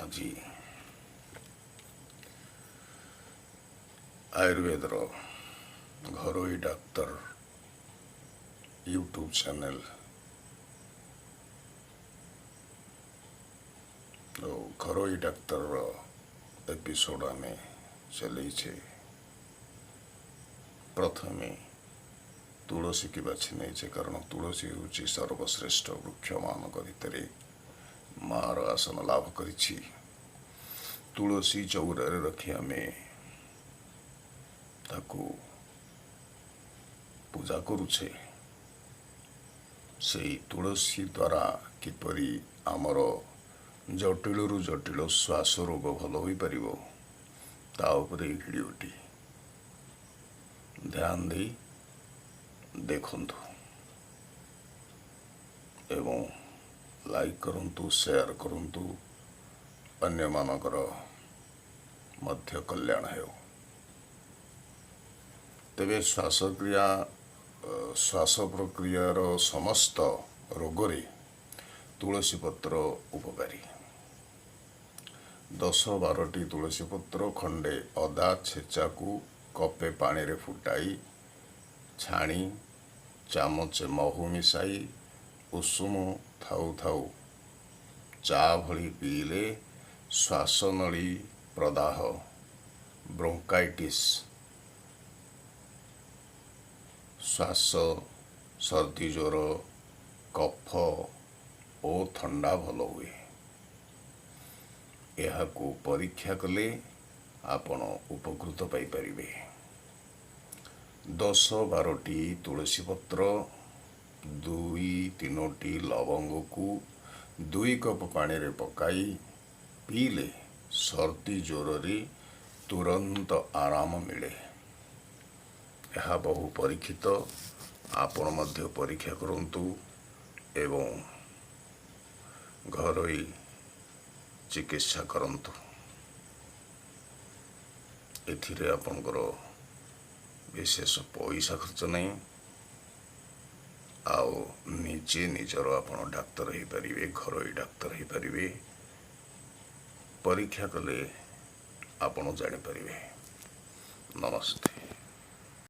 ଆଜି ଆୟୁର୍ବେଦର ଘରୋଇ ଡାକ୍ତର YouTube channel ଓ ଘରୋଇ ଡାକ୍ତରର ଏପିସୋଡ଼ ଆମେ ଚଲେଇଛେ। ପ୍ରଥମେ ତୁଳସୀକି ବାଛି ନେଇଛେ, କାରଣ ତୁଳସୀ ହେଉଛି ସର୍ବଶ୍ରେଷ୍ଠ ବୃକ୍ଷମାନଙ୍କ ଭିତରେ ମାର ଆସନ ଲାଭ କରିଛି। ତୁଳସୀ ଚଉରାରେ ରଖି ଆମେ ତାକୁ ପୂଜା କରୁଛେ। ସେଇ ତୁଳସୀ ଦ୍ୱାରା କିପରି ଆମର ଜଟିଳରୁ ଜଟିଳ ଶ୍ୱାସ ରୋଗ ଭଲ ହୋଇପାରିବ, ତା ଉପରେ ଏଇ ଭିଡ଼ିଓଟି ଧ୍ୟାନ ଦେଇ ଦେଖନ୍ତୁ ଏବଂ ଲାଇକ୍ କରନ୍ତୁ, ସେୟାର କରନ୍ତୁ, ଅନ୍ୟମାନଙ୍କର ମଧ୍ୟ କଲ୍ୟାଣ ହେଉ। ତେବେ ଶ୍ୱାସକ୍ରିୟା, ଶ୍ୱାସ ପ୍ରକ୍ରିୟାର ସମସ୍ତ ରୋଗରେ ତୁଳସୀ ପତ୍ର ଉପକାରୀ। 10-12ଟି ତୁଳସୀ ପତ୍ର, ଖଣ୍ଡେ ଅଦା ଛେଚାକୁ କପେ ପାଣିରେ ଫୁଟାଇ ଛାଣି ଚାମଚେ ମହୁ ମିଶାଇ ଉଷୁମ ଥାଉ ଥାଉ ଚା ଭଳି ପିଇଲେ ଶ୍ୱାସନଳୀ ପ୍ରଦାହ, ବ୍ରୋଙ୍କାଇଟିସ୍, ଶ୍ୱାସ, ସର୍ଦ୍ଦି, ଜ୍ୱର, କଫ ଓ ଥଣ୍ଡା ଭଲ ହୁଏ। ଏହାକୁ ପରୀକ୍ଷା କଲେ ଆପଣ ଉପକୃତ ପାଇପାରିବେ। 10-12ଟି ତୁଳସୀ ପତ୍ର, 2-3ଟି ଲବଙ୍ଗକୁ 2 କପ୍ ପାଣିରେ ପକାଇ ପିଇଲେ ସର୍ଦ୍ଦି ଜ୍ୱରରେ ତୁରନ୍ତ ଆରାମ ମିଳେ। ଏହା ବହୁ ପରୀକ୍ଷିତ। ଆପଣ ମଧ୍ୟ ପରୀକ୍ଷା କରନ୍ତୁ ଏବଂ ଘରୋଇ ଚିକିତ୍ସା କରନ୍ତୁ। ଏଥିରେ ଆପଣଙ୍କର ବିଶେଷ ପଇସା ଖର୍ଚ୍ଚ ନାହିଁ, ଆଉ ନିଜେ ନିଜର ଆପଣ ଡାକ୍ତର ହେଇପାରିବେ, ଘରୋଇ ଡାକ୍ତର ହେଇପାରିବେ। ପରୀକ୍ଷା କଲେ ଆପଣ ଜାଣିପାରିବେ। ନମସ୍ତେ।